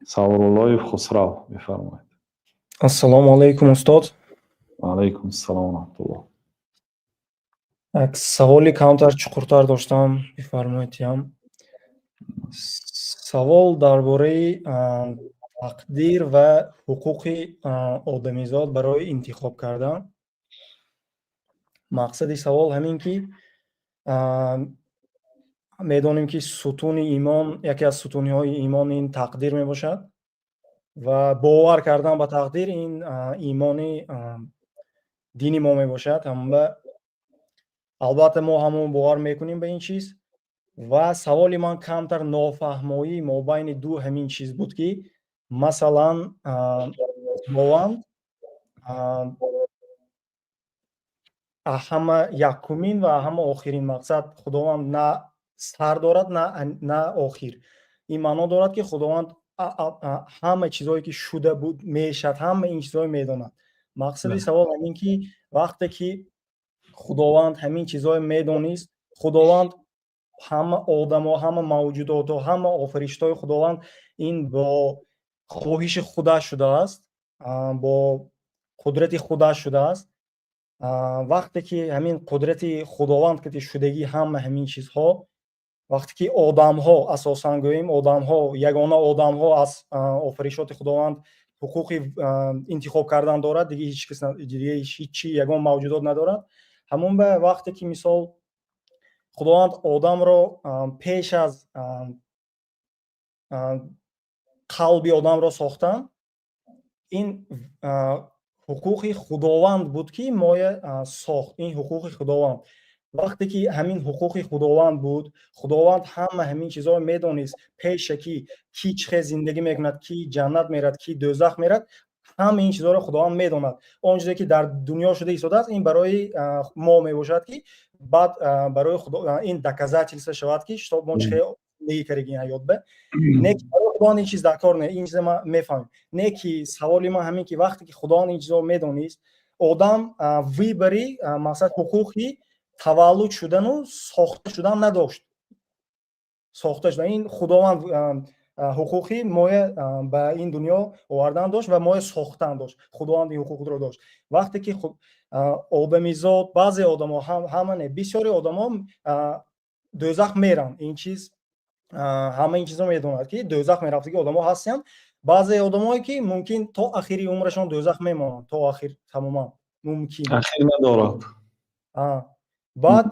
Савруллоев Хусрав, бифармоед. Ассалому алайкум, устод. Алайкум ассалом раҳматуллоҳ. Як саволи камтар чуқуртар доштам, бифармоед. Савол дар бораи тақдир ва ҳуқуқи одамизод барои интихоб кардан. Мақсади савол ҳамин, ки медонем, ки сутуни имон, яке аз сутунҳои имон ин тақдир мебошад ва бовар кардан ба тақдир ин имони дини мо мебошад. Ҳамба албатта мо ҳамон бовар мекунем ба ин чиз. Ва саволи ман камтар нофаҳмоӣ мобайни ду ҳамин чиз буд, ки масалан, Худованд ҳама якумин ва ҳама охирин, мақсад, Худованд на сар дорад, на охир. Ин маъно дорад, ки Худованд ҳама чизҳое ки шуда буд, мешад, ҳама ин чизҳое медонад. Мақсади савол ҳамин, ки вақте ки Худованд ҳамин чизҳое медонист, Худованд ҳама одамо, ҳама мавҷудото, ҳама офаришҳои Худованд ин бо хоҳиши худаш шудааст, бо қудрати худаш шудааст. Вақте ки ҳамин қудрати Худованд ки шудагӣ ҳама ҳамин чизҳо, вақте ки одамҳо, асосан гӯем, одамҳо, ягона одамҳо аз офаришоти Худованд ҳуқуқи интихоб кардан дорад, дига ҳеҷ кас, дига ҳеҷ ягон мавҷудот надорад. Ҳамон ба вақте ки, мисол, Худованд одамро пеш аз қалби одамро сохтан, ин ҳуқуқи Худованд буд, ки моя сохт. Ин ҳуқуқи Худованд, вақте ки ҳамин ҳуқуқи Худованд буд, Худованд ҳама ҳамин чизҳоро медонист пешакӣ, ки чӣ хел зиндагӣ мекунад, ки ҷаннат мерад, ки дӯзах мерад, ҳама ин чизҳоро Худованд медонад. Он чизе ки дар дунё шуда истодааст, ин барои мо мебошад, ки баъд барои Худо ин доказательство шавад, ки чтоб мо чӣ хел зиндагӣ кардагӣ ҳаёт ба. Не ки барои Худованд ин чиз дар кор не, ин чиза ман мефаҳмем. Не ки саволи ман ҳамин, ки вақте ки Худованд ин чизҳоро медонист, одам выбори, мақсад, ҳуқуқи таваллуд шудану сохта шудан надошт. Сохта шудан ин Худованд ҳуқуқи моя ба ин дунё овардан дошт ва моя сохтан дошт. Худованд ин ҳуқуқро дошт. Вақте ки одамизод, баъзе одамо, ҳама не, бисёри одамо дӯзах меранд, ин чиз ҳама ин чизро медонад, ки дӯзах мерафтаги одамо ҳастанд. Баъзе одамое ки мумкин то ахири умрашон дӯзах мемонанд, то ахир тамоман мумкин. Ахир надорад. Баъд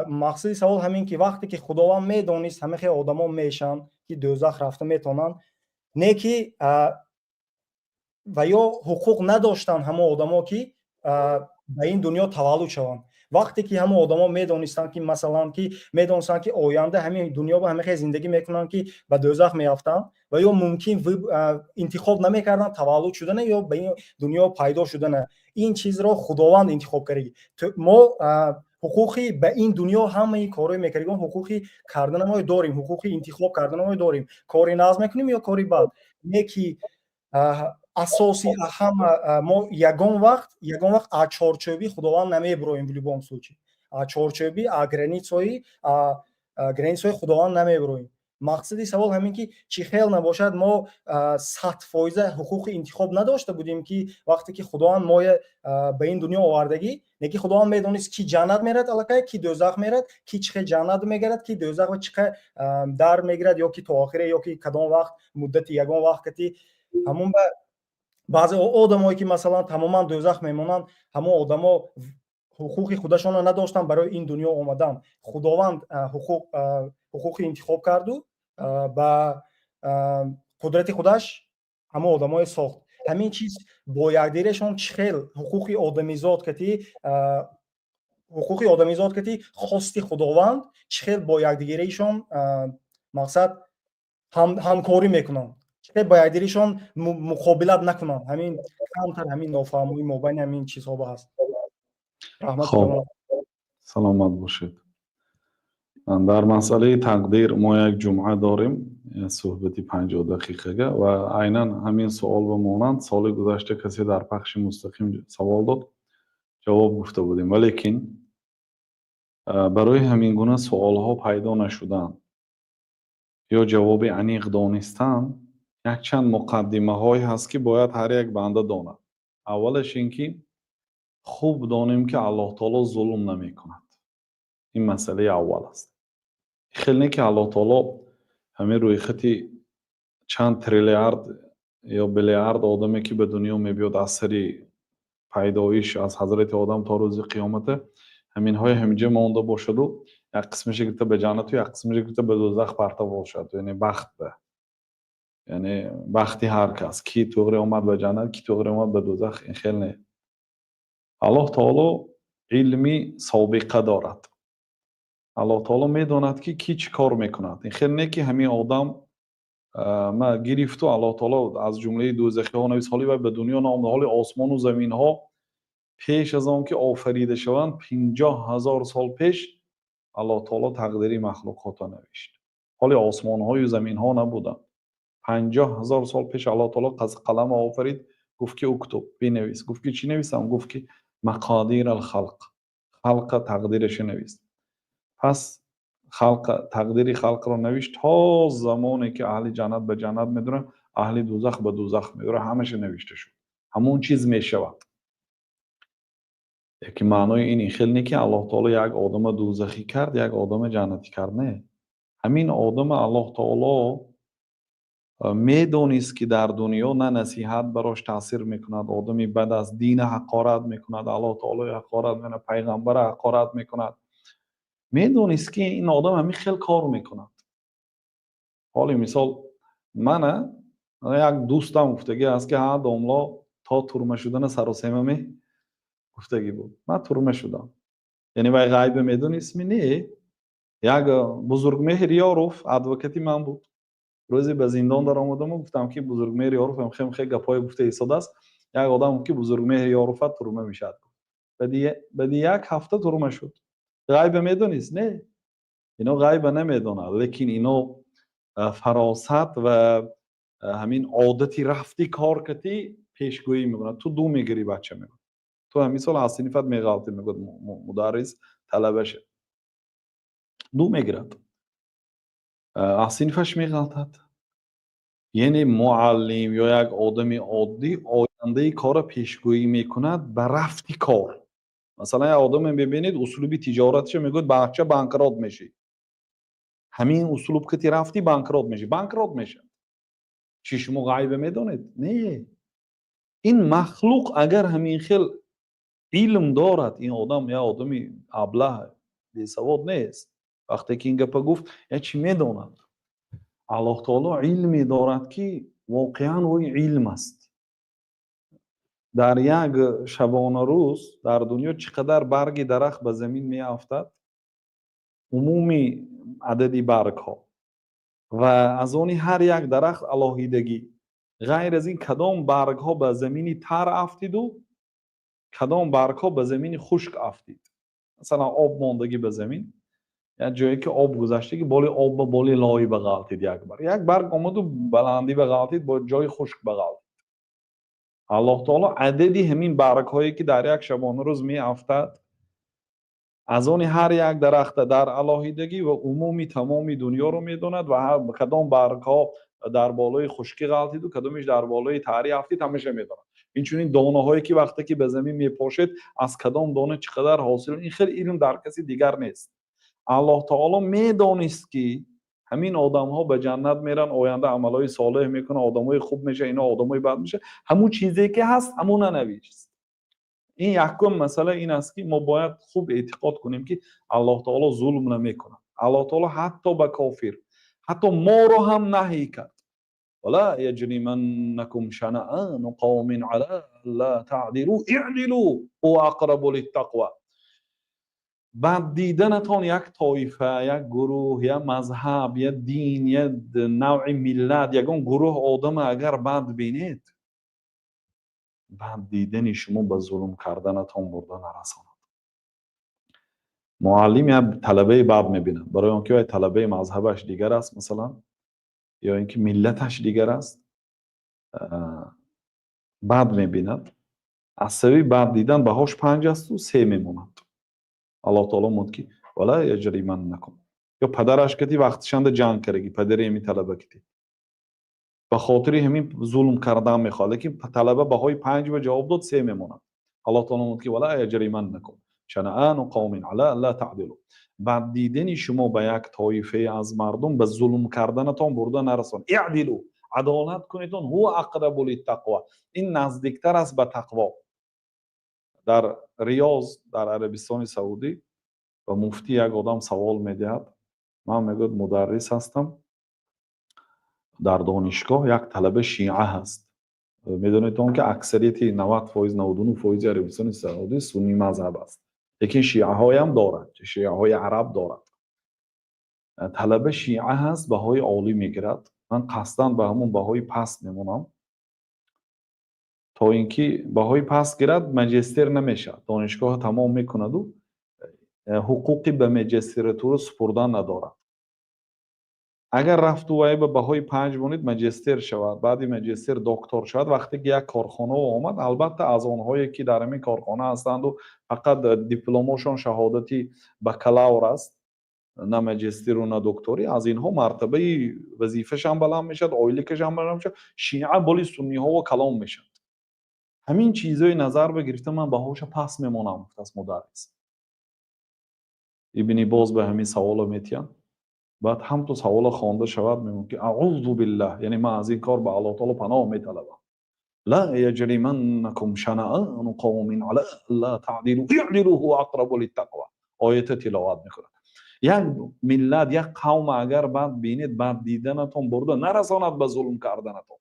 мақсади савол ҳамин, ки вақте ки Худованд медонист, ҳама хел одамо мешаванд, ки дӯзах рафта метавонанд, не ки ва ё ҳуқуқ надоштанд ҳамон одамо, ки ба ин дунё таваллуд шаванд. Вақте ки ҳамон одамо медонистанд, ки масалан, ки медонистанд, ки оянда ҳамин дунё ба ҳама хел зиндагӣ мекунанд, ки ба дӯзах меафтанд, ва ё мумкин интихоб намекарданд таваллуд шудана ё ба ин дунё пайдо шудана. Ин чизро Худованд интихоб кардаги. Мо ҳуқуқи ба ин дунё ҳамаи корҳои мекардагон ҳуқуқи карданамои дорем, ҳуқуқи интихоб карданамои дорем, кори нағз мекунем ё кори бад. Не ки асоси ҳама мо ягон вақт аз чорчӯби Худованд намебуроем, в любом случае аз чорчӯби, аз границаҳои Худованд намебуроем. Мақсади савол ҳамин, ки чӣ хел набошад, мо 100% ҳуқуқи интихоб надошта будем, ки вақте ки Худованд моя ба ин дунё овардагӣ, не ки Худованд медонист, ки ҷаннат мерад аллакай, ки дӯзах мерад, ки чӣ хел ҷаннат мегирад, ки дӯзах ва чӣ хел дар мегирад, ё ки то охире, ё ки кадом вақт, муддати ягон вақт кати. Ҳамон ба баъзе одамое ки, масалан, тамоман дӯзах мемонанд, ҳамон одамо ҳуқуқи худашонро надоштанд барои ин дунё омадан. Худованд ҳуқуқи интихоб карду ба қудрати худаш ҳамон одамое сохт. Ҳамин чиз бо якдигарашон чӣ хел ҳуқуқи одамизод кати хости Худованд чӣ хел бо якдигаришон, мақсад, ҳамкорӣ мекунанд, чӣ хел бо якдигаришон муқобилат накунанд? Ҳамин камтар ҳамин нофаҳмоӣ мобайни ҳамин чизҳо ба ҳаст. Раҳмат. Хоб, саломат бошед. Дар масъалаи тақдир мо як ҷумъа дорем, суҳбати 50 дақиқага, ва айнан ҳамин суол ба монанд соли гузашта касе дар пахши мустақим савол дод, ҷавоб гуфта будем. Валекин барои ҳамин гуна суолҳо пайдо нашуданд. Ё ҷавоби аниқ донистан, якчанд муқаддимаҳое ҳаст, ки бояд ҳар як банда донад. Аввалаш ин ки хуб донем, ки Аллоҳ таоло зулм намекунад. Ин масъалаи аввал аст. Хел не ки Аллоҳ таоло ҳамин рӯйхати чанд триллиард ё биллиард одаме, ки ба дунё мебиёд, аз сари пайдоиш аз ҳазрати Одам то рӯзи қиёмата, ҳаминҳои ҳаминҷа монда бошаду як қисмаша гирифта ба ҷаннату як қисмаша гирифта ба дӯзах парта бошад. Яъне бахт ба, яъне бахти ҳар кас, ки туғри омад ба ҷаннат, ки туғри омад ба дӯзах, ин хел не. Аллоҳ таоло илми собиқа дорад. Аллоҳ таоло медонад, ки кӣ чӣ кор мекунад. Ин хел не, ки ҳамин одам ма гирифту Аллоҳ таоло аз ҷумлаи дӯзахиҳо навис, ҳоли вай ба дунё наомада, ҳоли осмону заминҳо пеш аз он ки офарида шаванд, 50 000 сол пеш Аллоҳ таоло тақдири махлуқотро навишт. Ҳоли осмонҳою заминҳо набуданд. 50 000 сол пеш Аллоҳ таоло қалама офарид, гуфт ки اكتب, бинавис. Гуфт ки чӣ нависам? Гуфт ки مقادير الخلق, халқа тақдираша навис. Пас халқа, тақдири халқро навишт, то замоне ки аҳли ҷаннат ба ҷаннат медуранд, аҳли дӯзах ба дӯзах медуранд, ҳамаша навишта шуд, ҳамон чиз мешавад. Яки маънои ин хел не, ки Аллоҳ таоло як одама дӯзахӣ кард, як одама ҷаннатӣ кард. Не, ҳамин одама Аллоҳ таоло медонист, ки дар дунё на насиҳат барош таъсир мекунад, одами бад аст, дина ҳақорат мекунад, Аллоҳ таолои ҳақорат мекунад, пайғамбара ҳақорат мекунад. Медонист, ки ин одам ҳамин хел кор мекунад. Ҳоли мисол, мана як дӯстам гуфтагӣ аст, ки ҳа, домло, то турма шудана саросема ме гуфтагӣ буд. Ман турма шудам. Яъне вай ғайба медонистми? Не. Як Бузургмеҳр Ёров адвокати ман буд. Рӯзе ба зиндон даромадаму гуфтам, ки Бузургмеҳр Ёров хем гапҳое гуфта истодааст. Як одам гуфт, ки Бузургмеҳр Ёрофа турма мешавад. Баъди як ҳафта турма шуд. Ғайба медонист? Не, ино ғайба намедонад, лекин ино фаросат ва ҳамин одати рафти кор кати пешгӯӣ мекунад. Ту ду мегирӣ, бача, мегӯяд, ту ҳамин сол аз синифат меғалтӣ, мегӯяд мударрис талабаша. Ду мегирад, аз синфаш меғалтад. Яъне муаллим ё як одами оддӣ ояндаи корро пешгӯӣ мекунад ба рафти кор. Масалан, як одаме мебинед, услуби тиҷоратша, мегӯяд: «Бача, банкрот мешӣ, ҳамин услуб кати рафтӣ, банкрот мешӣ». Банкрот мешавад. Чӣ, шумо ғайба медонед? Не. Ин махлуқ агар ҳамин хел илм дорад, ин одам як одами аблаҳ, бесавод нест. Вақте ки ин гапа гуфт, як чӣ медонад. Аллоҳ таоло илме дорад, ки воқеан ӯ илм аст. Дар як шабонарӯз дар дунё чӣ қадар барги дарахт ба замин меафтад, умуми адади баргҳо ва аз они ҳар як дарахт алоҳидагӣ, ғайр аз ин, кадом баргҳо ба замини тар афтиду кадом баргҳо ба замини хушк афтид. Масалан, об мондагӣ ба замин, як ҷое ки об гузаштагӣ, боли об ба боли лой ба ғалтид, як барг, як барг омаду баландӣ ба ғалтид, бо ҷои хушк ба ғалтид. Аллоҳ таоло адади ҳамин баргҳое, ки дар як шабонарӯз меафтад, аз они ҳар як дарахта дар алоҳидагӣ ва умуми тамоми дунёро медонад ва кадом баргҳо дар болои хушкӣ ғалтиду кадомеш дар болои тарӣ афтид, ҳамаша медонад. Инчунин донаҳое, ки вақте ки ба замин мепошед, аз кадом дона чӣ қадар ҳосил. Ин хел илм дар каси дигар нест. Аллоҳ таоло медонист, ки ҳамин одамҳо ба ҷаннат меран, оянда амалҳои солеҳ мекунанд, одамҳои хуб мешаванд, ино одамҳои бад мешаванд. Ҳамун чизе ки ҳаст, ҳамуна навишт. Ин якум масъала ин аст, ки мо бояд хуб эътиқод кунем, ки Аллоҳ таоло зулм намекунад. Аллоҳ таоло ҳатто ба кофир, ҳатто моро ҳам наҳӣ кард: ولا يجرمنكم شنآن قوم على ألا تعدلوا اعدلوا هو أقرب للتقوى. Бад диданатон як тоифа, як гурӯҳ, як мазҳаб, як дин, як навъи миллат, ягон гурӯҳ одама агар бад бинед, бад дидани шумо ба зулм карданатон бурда нарасонад. Муаллим як талабаи бад мебинад, барои он ки вай талабаи мазҳабаш дигар аст, масалан, ё ин ки миллаташ дигар аст, бад мебинад. Аз сабаби бад дидан баҳош панҷ асту се мемонад. Аллоҳ таоло муд, ки ولا يجرمنكم. Ё падараш кати вақтишанда ҷанг кардаги, падари ҳамин талаба кати. Ба хотири ҳамин зулм кардан мехоҳад, лекин талаба баҳои 5 ба ҷавоб дод, 3 мемонад. Аллоҳ таоло мегӯяд ки вала яҷриманнакум шанаъану қавмин ала алла таъдилу. Бад дидани шумо ба як тоифае аз мардум ба зулм карданатон бурда нарасон. Иъдилу, адолат кунедон, ҳува ақрабу литтақва. Ин наздиктар аст ба тақво. Дар Риёз, дар Арабистони Саудӣ, ба муфтӣ як одам савол медиҳад. Ман, мегӯяд, мударрис ҳастам дар донишгоҳ, як талаба шиа ҳаст. Медонед он ки аксарияти 90%, 99% Арабистони Саудӣ сунни мазҳаб аст, лекин шиаҳоям дорад, шиаҳои араб дорад. Талаба шиа ҳаст, баҳои олӣ мегирад. Ман қасдан ба ҳамон баҳои паст мемонам, то ин ки баҳои паст гирад, маҷистер намешавад, донишгоҳро тамом мекунаду ҳуқуқи ба маҷистратура супурдан надорад. Агар рафту вай ба баҳои 5 монед, маҷистер шавад, баъди маҷистер доктор шавад. Вақте ки як корхона омад, албатта аз онҳое ки дар ҳамин корхона ҳастанду фақат дипломошон шаҳодати бакалавр аст, на маҷистеру на докторӣ, аз инҳо мартабаи вазифашам баланд мешавад, ойликашам баланд мешавад, шиа боли сунниҳово калом мешавад. Ҳамин чизҳои назар ба гирифта ман баҳоша паст мемонам, гуфтааст мударрис. Ибни Боз ба ҳамин саволо метиҳанд. Баъд ҳамту саволо хонда шавад, мегӯяд ки аъузу биллаҳ, яъне ман аз ин кор ба Аллоҳ таоло паноҳ металабам. Ла яҷриманнакум шанаъану қавмин ала алла таъдилу иъдилу ҳува ақрабу литтақва. Оята тиловат мекунад. Як миллат, як қавм агар бад бинед, бад диданатон бурда нарасонад ба зулм карданатон.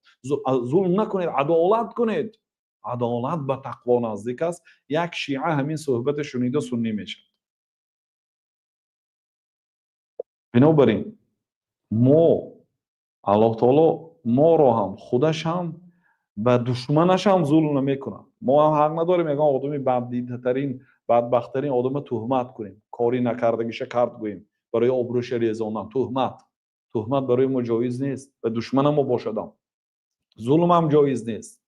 Зулм накунед, адолат кунед. Адолат ба тақво наздик аст. Як шиа ҳамин суҳбата шунида суннӣ мешавад. Бинобар ин мо Аллоҳ таоло моро ҳам худаш ҳам ба душманаш ҳам зулм намекунад. Мо ҳам ҳақ надорем ягон одами баддидатарин, бадбахттарин одама туҳмат кунем, кори накардагиша кард гӯем, барои обрӯша резонан. Туҳмат, туҳмат барои мо ҷоиз нест, ба душманамо бошадам. Зулм ҳам ҷоиз нест.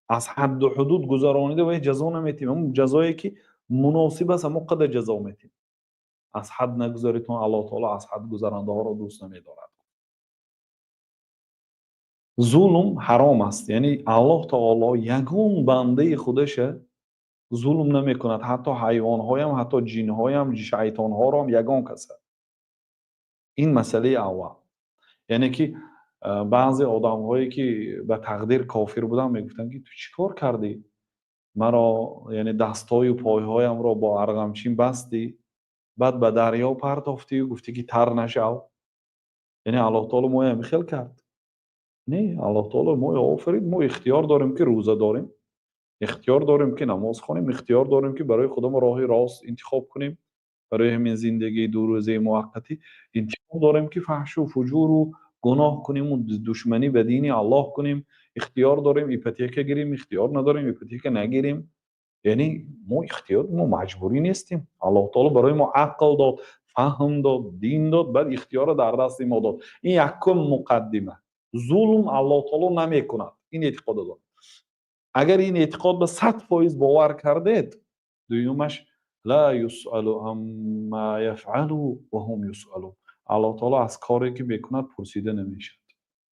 Аз ҳадду ҳудуд гузаронида вай ҷазо наметиҳем. Ҳамон ҷазое ки муносиб аст, ҳамон қадар ҷазо метиҳем. Аз ҳад нагузаритон, Аллоҳ таоло аз ҳад гузарандаҳоро дӯст намедорад. Зулм ҳаром аст, яъне Аллоҳ таоло ягон бандаи худаша зулм намекунад, ҳатто ҳайвонҳоям, ҳатто ҷинҳоям, шайтонҳоро ягон каса. Ин масъалаи аввал. Яъне ки баъзе одамҳое ки ба тақдир кофир буданд, мегуфтанд ки ту чӣ кор кардӣ? Маро, яъне дастҳою пойҳоямро бо арғамчин бастӣ, баъд ба дарё партофтию гуфтӣ ки тар нашав. Яъне Аллоҳ таоло моя ҳамин хел кард? Не, Аллоҳ таоло моя офарид, мо ихтиёр дорем ки рӯза дорем, ихтиёр дорем ки намоз хонем, ихтиёр дорем ки барои худамо роҳи рост интихоб кунем, барои ҳамин зиндагии дурӯзаи муваққатӣ интихоб дорем ки фаҳшу фуҷуру гуноҳ кунему душманӣ ба дини Аллоҳ кунем, ихтиёр дорем ипотека гирем, ихтиёр надорем ипотека нагирем. Яъне мо ихтиёр, мо маҷбурӣ нестем. Аллоҳ таоло барои мо ақл дод, фаҳм дод, дин дод, баъд ихтиёрро дар дасти мо дод. Ин якум муқаддима. Зулм Аллоҳ таоло намекунад, ин эътиқодо дорад. Агар ин эътиқод ба 100% бовар кардед, дуюмаш ла юсалу амма яфъалу ва ҳум юсалун. Аллоҳ таоло аз коре ки мекунад пурсида намешавад.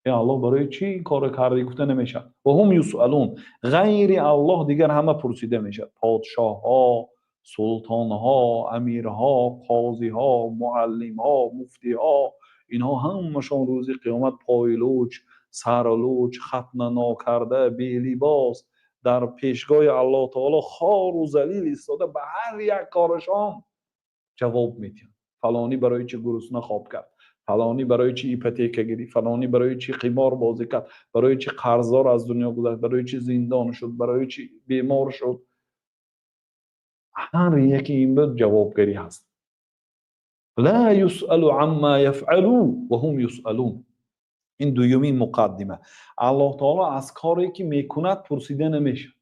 Э Аллоҳ, барои чӣ ин корро кардӣ гуфта намешавад. Ва ҳум юсалун. Ғайри Аллоҳ дигар ҳама пурсида мешавад. Подшоҳҳо, султонҳо, амирҳо, қозиҳо, муаллимҳо, муфтиҳо, инҳо ҳамашон рӯзи қиёмат пойлуч, сарлуч, хатна нокарда, белибос дар пешгоҳи Аллоҳ таоло хору залил истода ба ҳар як корашон ҷавоб медиҳанд. Фалонӣ барои чӣ гурусна хоб кард, фалонӣ барои чӣ ипотека гирифт, фалонӣ барои чӣ қимор бозӣ кард, барои чӣ қарздор аз дунё гузашт, барои чӣ зиндон шуд, барои чӣ бемор шуд. Ҳар яке ин ба ҷавобгарӣ ҳаст. Ла юсалу амма яфъалу ва ҳум юсалун. Ин дуюмин муқаддима. Аллоҳ таоло аз коре ки мекунад пурсида намешавад.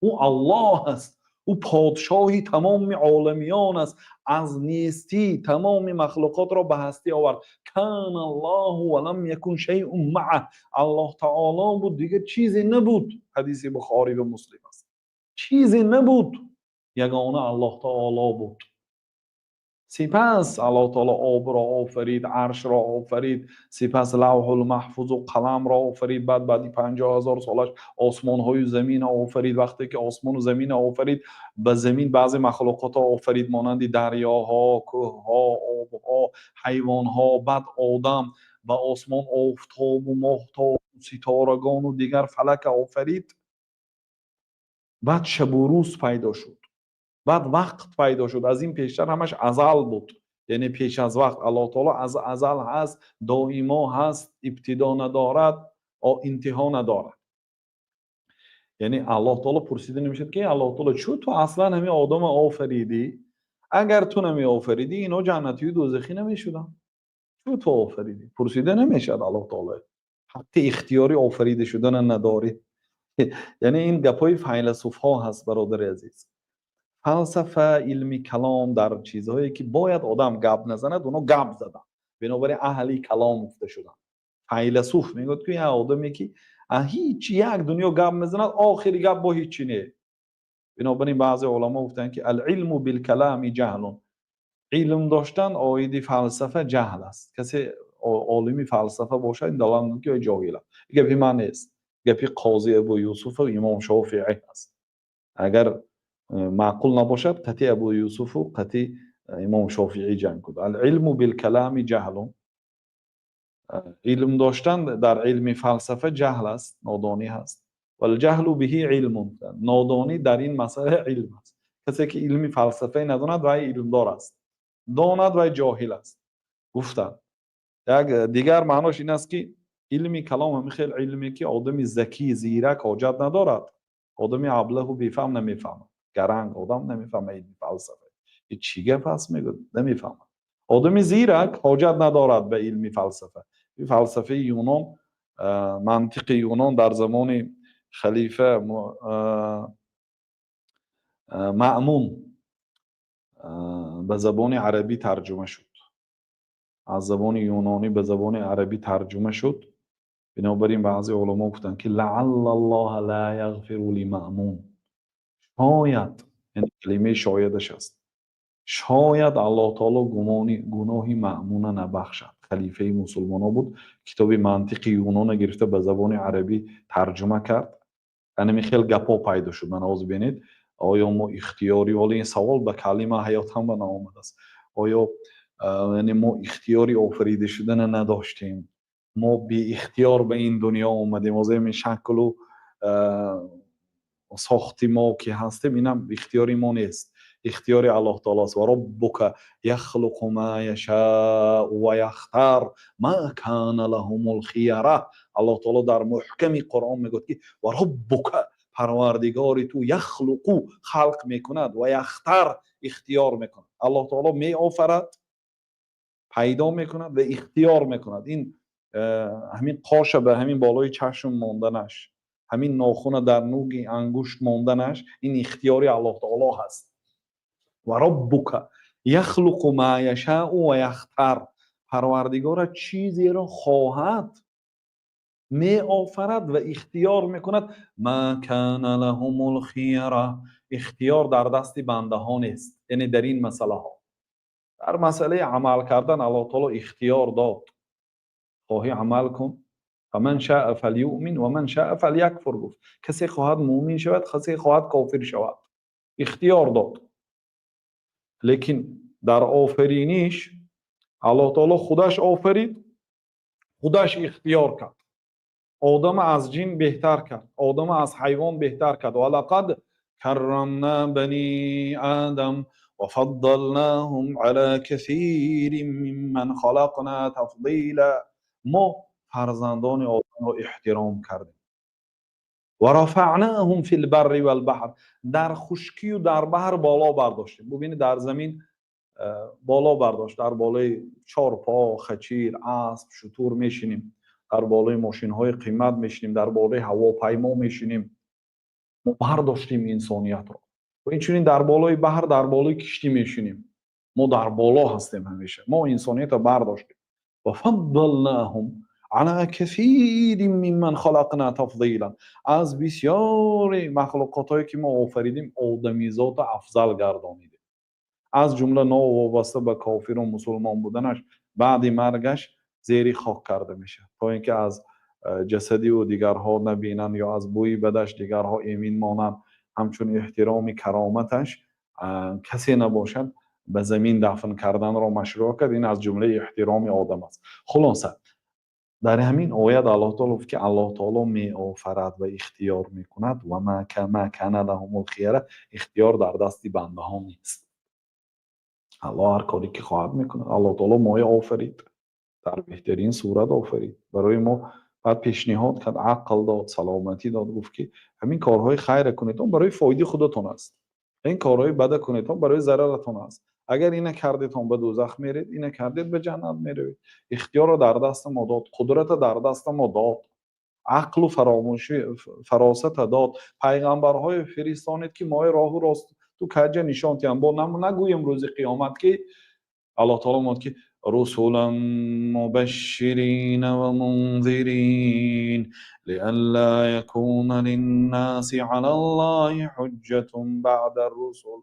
Ӯ Аллоҳ аст, ӯ подшоҳи тамоми оламиён аст, аз нестӣ тамоми махлуқотро ба ҳастӣ овард. Кана Аллоҳу ва лам якун шайъун маъаҳ. Аллоҳ таоло буд, дигар чизе набуд. Ҳадиси Бухорӣ ва Муслим аст. Чизе набуд, ягона Аллоҳ таоло буд. Сипас Аллоҳ таоло обро офарид, аршро офарид, сипас лавҳул маҳфузу қаламро офарид. Баъд баъди 50 000 солаш осмонҳою заминро офарид. Вақте ки осмону заминро офарид, ба замин баъзе махлуқотро офарид, монанди дарёҳо, кӯҳҳо, обҳо, ҳайвонҳо, баъд одам, ба осмон офтобу моҳтобу ситорагону дигар фалака офарид. Баъд шабу рӯз пайдо шуд, баъд вақт пайдо шуд. Аз ин пештар ҳамаш азал буд, яъне пеш аз вақт. Аллоҳ таоло аз азал ҳаст, доимо ҳаст, ибтидо надорад, интиҳо надорад. Яъне Аллоҳ таоло пурсида намешавад, ки Аллоҳ таоло, чӯ ту аслан ҳамин одама офаридӣ? Агар ту намеофаридӣ, ино ҷаннатию дӯзахӣ намешуданд. Чӯ ту офаридӣ? Пурсида намешавад. Аллоҳ таоло ҳаққи ихтиёрӣ офарида шудана надорӣ. Яъне ин гапҳои файласуфҳо ҳаст, бародари азиз. Фалсафа, илми калом, дар чизҳое ки бояд одам гап назанад, оно гап заданд. Бинобар ин аҳли калом гуфта шуданд. Файласуф мегӯяд, ки як одаме ки ҳеҷ як дунё гап мезанад, охири гап бо ҳечи не. Бинобар ин баъзе уламо гуфтанд, ки العلم بالكلام جهل, илм доштан оиди фалсафа ҷаҳл аст. Касе олими фалсафа бошад, ин далолат мекунад, ки ҷоҳил аст. Гапи ман нест, гапи қози Абу Юсуфу имом Шофиӣ аст. Агар маъқул набошад, қати Абу Юсуфу қати имом Шофиӣ ҷанг куд. العلم بالكلام جهل, илм доштан дар илми фалсафа ҷаҳл аст, нодонӣ ҳаст. والجهل به علم, нодонӣ дар ин масъала илм аст. Касе ки илми фалсафае надонад, вай илмдор аст, донад, вай ҷоҳил аст, гуфтанд. Як дигар маънош ин аст, ки илми калом ҳамин хел илме, ки одами закӣ, зирак ҳоҷат надорад, одами аблаҳу бефаҳм намефаҳмад, гаранг одам намефаҳмад илми фалсафа. Чӣ гап аст, мегӯяд, намефаҳмад. Одами зирак ҳоҷат надорад ба илми фалсафа. Фалсафаи Юнон, мантиқи Юнон дар замони халифа Маъмун ба забони арабӣ тарҷума шуд, аз забони юнонӣ ба забони арабӣ тарҷума шуд. Бинобар ин баъзе уламо гуфтанд, ки لعل الله لا يغفر للمأمون, шояд, калимаи шоядаш аст, шояд Аллоҳ таоло гумони гуноҳи Маъмуна набахшад. Халифаи мусулмонҳо буд, китоби мантиқи Юнона гирифта, ба забони арабӣ тарҷума кард. Анами хел гапҳо пайдо шуд. Мана ҳозир бинед, оё мо ихтиёрӣ, ҳоло ин савол ба калима ҳаётам ба наомадааст, оё яъне мо ихтиёри офарида шудана надоштем, мо беихтиёр ба ин дунё омадем? Ҳозир ин шаклу сохти мо ки ҳастем, инам ихтиёри мо нест, ихтиёри Аллоҳ таоло аст. وربك يخلق ما يشاء ويختار ما كان لهم الخيرة. Аллоҳ таоло дар муҳками Қуръон мегӯяд, ки وربك, парвардигори ту, يخلق, халқ мекунад, ويختار, ихтиёр мекунад. Аллоҳ таоло меофарад, пайдо мекунад ва ихтиёр мекунад. Ин ҳамин қоша ба ҳамин болои чашм монданаш, ҳамин нохуна дар нуги ангушт монданаш, ин ихтиёри Аллоҳ таоло ҳаст. وربك يخلق ما يشاء ويختار, парвардигора чизеро хоҳад, меофарад ва ихтиёр мекунад. ما كان لهم الخيرة, ихтиёр дар дасти бандаҳо нест. Яъне дар ин масъалаҳо, дар масъалаи амал кардан Аллоҳ таоло ихтиёр дод: хоҳӣ, амал кун. فمن شاء فليؤمن ومن شاء فليكفر, гуфт. Касе хоҳад, муъмин шавад, касе хоҳад, кофир шавад, ихтиёр дод. Лекин дар офариниш Аллоҳ таоло худаш офарид, худаш ихтиёр кард, одама аз ҷин беҳтар кард, одама аз ҳайвон беҳтар кард. ولقد كرمنا بني آدم وفضلناهم على كثير ممن خلقنا تفضيلا. Мо фарзандони одамро эҳтиром кардем. ورفعناهم في البر والبحر, дар хушкию дар баҳр боло бардоштем. Бубинед, дар замин боло бардошт, дар болои чорпо, хачир, асп, шутур мешинем, дар болои мошинҳои қимат мешинем, дар болои ҳавопаймо мешинем. Мо бардоштем инсониятро. Ва инчунин дар болои баҳр, дар болои киштӣ мешинем. Мо дар боло ҳастем ҳамеша. Мо инсониятро бардоштем. وفضلناهم على كثير ممن خلقنا تفضيلا, аз бисёри махлуқотҳое ки мо офаридем, одамизода афзал гардонидем. Аз ҷумла новобаста ба кофиру мусулмон буданаш, баъди маргаш зери хок карда мешавад, то ин ки аз ҷасади ӯ дигарҳо набинанд ё аз бӯи бадаш дигарҳо эмин монанд. Ҳамчун эҳтироми кароматаш касе набошад, ба замин дафн карданро машрӯъ кард. Ин аз ҷумлаи эҳтироми одам аст. Хулоса, дар ҳамин оят Аллоҳ таоло гуфт, ки Аллоҳ таоло меофарад ва ихтиёр мекунад, ва ма кана лаҳумул хияра, ихтиёр дар дасти бандаҳо нест. Аллоҳ ҳар коре ки хоҳад, мекунад. Аллоҳ таоло моя офарид, дар беҳтарин сурат офарид барои мо, баъд пешниҳод кард, ақл дод, саломатӣ дод, гуфт, ки ҳамин корҳои хайра кунедон, барои фоидаи худатон аст, ин корҳои бада кунедон, барои зараратон аст. Агар ина кардетон, ба дӯзах меред, ина кардед, ба ҷаннат меравед. Ихтиёрро дар дасти мо дод, қудрата дар дасти мо дод, ақлу фаромӯшӣ, фаросата дод, пайғамбарҳое фиристонид, ки мои роҳу рост ту каҷа нишон диҳам. Бо нагӯем рӯзи қиёмат, ки Аллоҳ таоло мегӯяд, ки رسلا مبشرين ومنذرين لئلا يكون للناس على الله حجة بعد الرسل.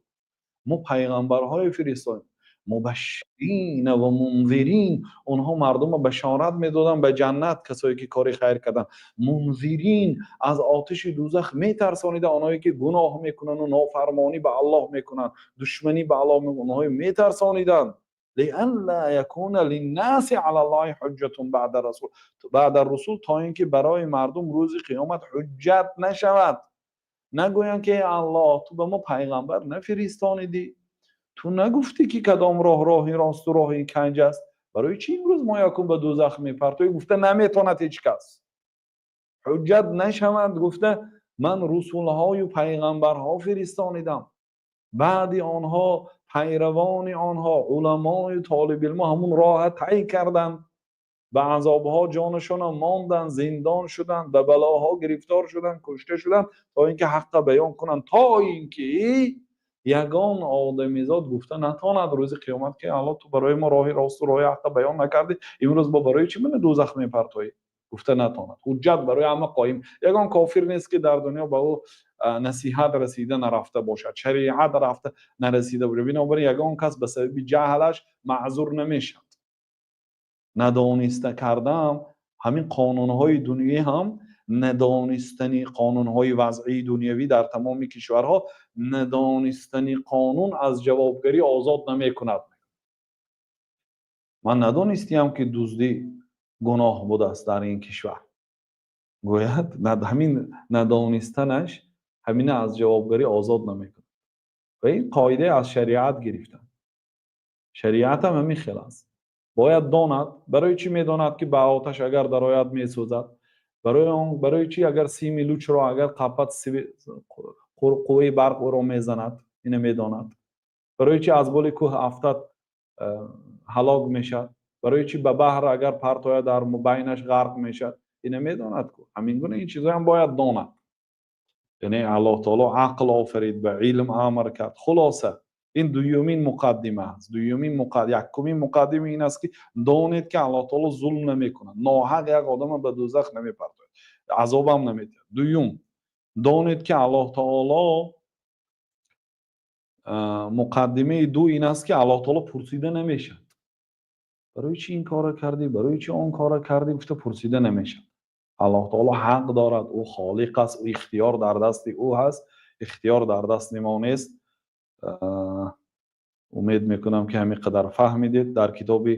Мо пайғамбарҳое фиристодем, مبشرين ومنذرين, онҳо мардумро башорат медоданд ба ҷаннат, касое ки кори хайр карданд, منذرين, аз оташи дӯзах метарсониданд онҳое ки гуноҳ мекунанду нофармонӣ ба Аллоҳ мекунанд, душманӣ ба Аллоҳ, онҳое метарсониданд. لئلا يكون للناس على الله حجة بعد الرسل, то ин ки барои мардум рӯзи қиёмат ҳуҷҷат нашавад, нагӯянд, ки Аллоҳ, ту ба мо пайғамбар нафиристонидӣ, ту нагуфтӣ, ки кадом роҳ роҳи росту роҳи канҷ аст, барои чӣ имрӯз мо якум ба дӯзах мепартоӣ? Гуфта наметавонад ҳеҷ кас, ҳуҷҷат нашавад гуфта, ман русулҳою пайғамбарҳо фиристонидам. Баъди онҳо пайравони онҳо, уламою толибилмо ҳамун роҳа тай карданд, ба азобҳо ҷонашона монданд, зиндон шуданд, ба балоҳо гирифтор шуданд, кушта шуданд, то ин ки ҳаққа баён кунанд, то ин ки ягон одамизод гуфта натавонад рӯзи қиёмат, ки Алло, ту барои мо роҳи росту роҳи ҳаққа баён накардӣ, имрӯз бо барои чӣ мана дӯзах мепартоӣ? Гуфта натавонад. Ҳуҷҷат барои ҳама қоим. Ягон кофир нест, ки дар дунё ба ӯ насиҳат расида нарафта бошад, шариат рафта нарасида бошад. Бинобар ин ягон кас ба сабаби ҷаҳлаш маъзур намешавад. Надониста кардам, ҳамин қонунҳои дунявӣ ҳам, надонистани қонунҳои вазъии дунявӣ дар тамоми кишварҳо, надонистани қонун аз ҷавобгарӣ озод намекунад. Ман надонистиам, ки дуздӣ гуноҳ будааст дар ин кишвар, гӯяд, ҳамин надонистанаш ҳамина аз ҷавобгарӣ озод намекунад. Ва ин қоида аз шариат гирифтанд. Шариатам ҳамин хел аст, бояд донад. Барои чӣ медонад, ки ба оташ агар дарояд, месӯзад? Барои он, барои чӣ агар сими лучро агар қапат, қувваи барқ ӯро мезанад, ина медонад. Барои чӣ аз боли кӯҳ афтад, ҳалок мешавад? Барои чӣ ба баҳр агар партояд, дар байнаш ғарқ мешавад? Ина медонад ку. Ҳамин гуна ин чизҳоям бояд донад. Яъне Аллоҳ таоло ақл офарид, ба илм амр кард. Хулоса, ин дуюмин муқаддима аст. Дуюмин, якумин муқаддима ин аст, ки донед, ки Аллоҳ таоло зулм намекунад, ноҳақ як одама ба дӯзах намепартояд, азобам наметиҳад. Дуюм, донед, ки Аллоҳ таоло, муқаддимаи ду ин аст, ки Аллоҳ таоло пурсида намешавад. Барои чӣ ин корро кардӣ, барои чӣ он корро кардӣ, гуфта пурсида намешавад. Аллоҳ таоло ҳақ дорад, ӯ холиқ аст, ӯ ихтиёр дар дасти ӯ ҳаст, ихтиёр дар дасти мо нест. Умед мекунам, ки ҳамин қадар фаҳмидед. Дар китоби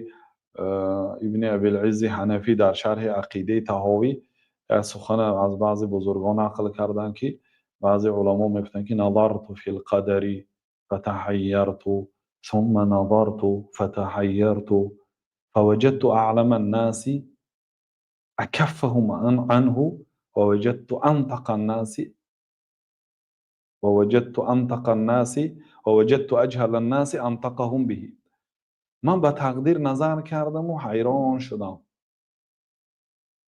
Ибни Абилиззи Ҳанафӣ дар шарҳи ақидаи Таҳовӣ як сухана аз баъзе бузургон нақл карданд, ки баъзе уламо мегуфтанд, ки نظرت في القدر فتحيرت، ثم نظرت فتحيرت، فوجدت أعلم الناس أكفهم عنه، ووجدت أنطق الناس ووجدت أجهل الناس أنطقهم به. Ман ба тақдир назар кардаму ҳайрон шудам,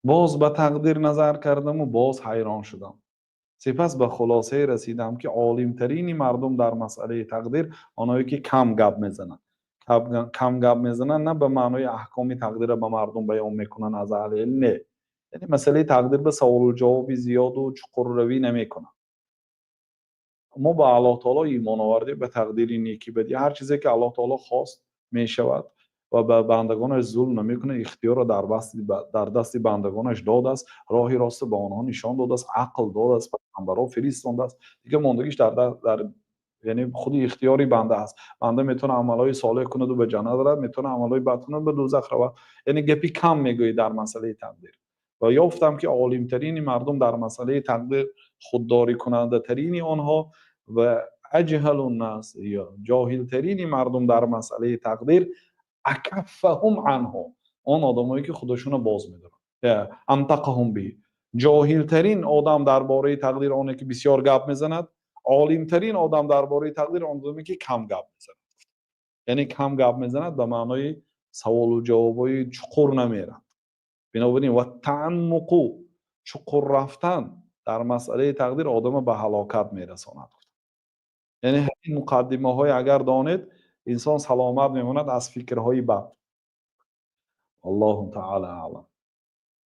боз ба тақдир назар кардаму боз ҳайрон шудам, сипас ба хулосае расидам, ки олимтарини мардум дар масъалаи тақдир оное ки кам гап мезананд. Кам гап мезананд на ба маънои аҳкоми тақдирро ба мардум баён мекунанд аз аҳли илм, не, яъне масъалаи тақдир ба саволу ҷавоби зиёду чуқурравӣ намекунанд. Мо ба Аллоҳ таоло имон овардем, ба тақдири неки, бадӣ. Ҳар чизе ки Аллоҳ таоло хост, мешавад ва ба бандагонаш зулм намекунад. Ихтиёрро дар дасти бандагонаш додааст, роҳи ростро ба онҳо нишон додааст, ақл додааст, пайғамбарҳо фиристондааст. Дигар мондагиш дар, яъне, худи ихтиёри банда аст. Банда метавонад амалҳои солеҳ кунаду ба ҷаннат равад, метавонад амалҳои бад кунад, ба дӯзах равад. Яъне гапи кам мегӯӣ дар масъалаи тақдир. Ва ёфтам, ки олимтарини мардум дар масъалаи тақдир худдорикунандатарини онҳо ва أجهل الناس, ҷоҳилтарини мардум дар масъалаи тақдир أكفهم عنه, он одамое ки худашонро боз медоранд. أنطقهم به. Ҷоҳилтарин одам дар бораи тақдир оне ки бисёр гап мезанад, олимтарин одам дар бораи тақдир он одаме ки кам гап мезанад. Яъне кам гап мезанад ба маънои саволу ҷавобҳои чуқур намерад. Бинобар ин والتعمق, чуқур рафтан дар масъалаи тақдир одама ба ҳалокат мерасонад. Яъне ҳамин муқаддимаҳое агар донед, инсон саломат мемонад аз фикрҳои бад. Аллоҳу таала аълам.